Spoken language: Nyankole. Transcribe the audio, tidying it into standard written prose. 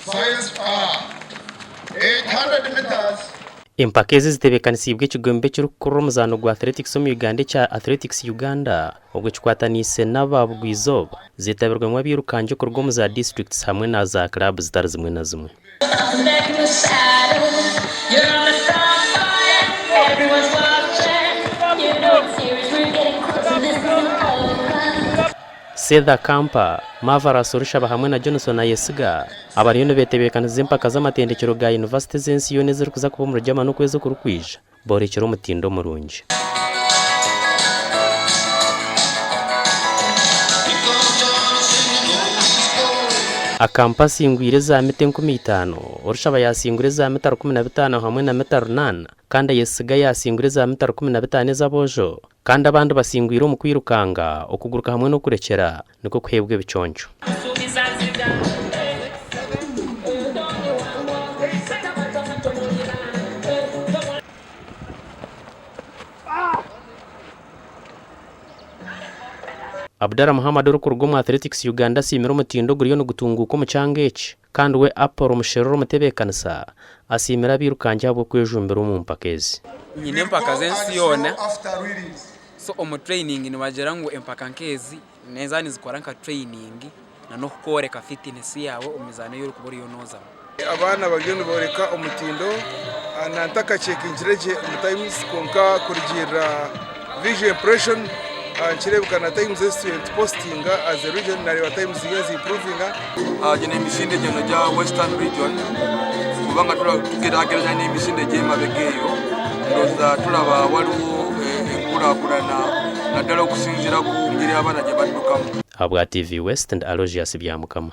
Science Fair, 800 metres. Empaka ezi zitebeekanisiibwe ekigombe ekirikukurira omuzaano gwa Athletics omu Uganda ekya Athletics Uganda obwo kikwataniise n'aba Bugwa-izooba zeetabirwemu abairukangi kuruga omu za disiturikiti hamwe na za club zitari zimwe na zimwe. Setha Kampa, Marvelous Orushaba hamwe na Johnson Ayesiga abariyo nibetebeekanisiza empaka z'amatendekyero ga yunivasite ez'ensi yoona ezirikuza kuba omuri Germany okwezi okurikwija boorekire omutindo murungi. Akampa asingwire eza mita 5000, Orushaba yaasingura eza mita 15 hamwe na mita 800 kandi Ayesiga yaasingura eza mita 15 ez'aboojo. Kandi abandi basingwire omu kwirukanga, okuguruka hamwe n'okurekyera, nikwo kuheebwa ebiconco. Abdallah Muhammad orikuruga omu Athletics Uganda asiimire omutindo oguriyo nigutunguuka omu kyanga eki kandi we Apollo Musherure omutebeekanisa asiimire abairukangi ahabw'okwejumbira omu mpaka ezi. Nyine empaka z'ensi yoona so omu training nibagira ngu empaka nk'ezi neeza nizikora nka training na n'okukworeka fitness yaawe omu mizaano ei orikuba oriyo noozamu. Abaana bariyo niboreka omutindo na ntakakyekingire gye omu times kwonka kurugiirira visual impression nikireebeka na times ezi turiyo nitupositinga as a region nareeba times ziriyo nizi improvinga. Egi n'emisinde egyo egya Western Region kubanga tugyeragyeranisa n'emisinde egy'emabega eyo ndowooza turaba waliwo enkurakurana naddala okusinziira ku ngeri abaana gye baddukamu. Ahabwa TV West ndi Aloysius Byamukama.